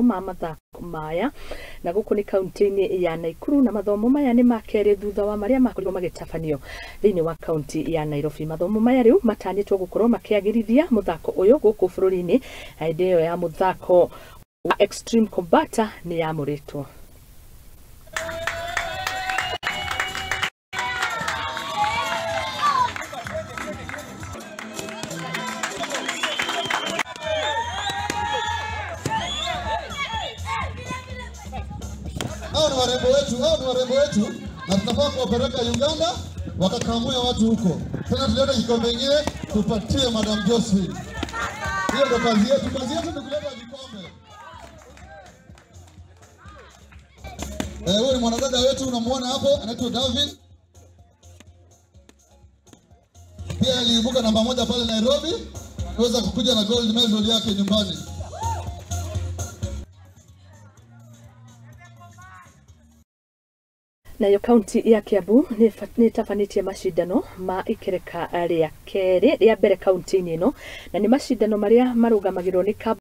Ma mathako maya na gũkũ nĩ kaunti-inĩ ya Naikuru, na mathomo maya nĩ ma kerĩ thutha wa marĩa makorirwo magĩtabanio thĩinĩ wa kaunti ya Nairobi. Mathomo maya rĩu matanyĩtwo gũkorwo makĩagĩrithia mũthako ũyũ gũkũ bũrũri-inĩ, na hĩndĩ ĩyo ya mũthako wa Extreme Combata nĩ yamũrĩtwo. Hao ni warembo wetu, hao ni warembo wetu, na tunafaa kuwapeleka Uganda wakakamue watu huko. Tena tulete kikombe ingine tupatie Madam Josephine. Hiyo ndo kazi yetu, kazi yetu ni kuleta vikombe. Huyu ni mwanadada wetu unamuona hapo, anaitwa Davin. Pia aliibuka namba 1 pale Nairobi, aliweza kukuja na gold medal yake nyumbani. Nayo kaunti ya Kiambu nĩ ĩtabanĩtie macindano ma ikereka rĩa kerĩ rĩa mbere kaunti-inĩ ĩno, na nĩ macindano marĩa marũgamagĩrĩrwo nĩ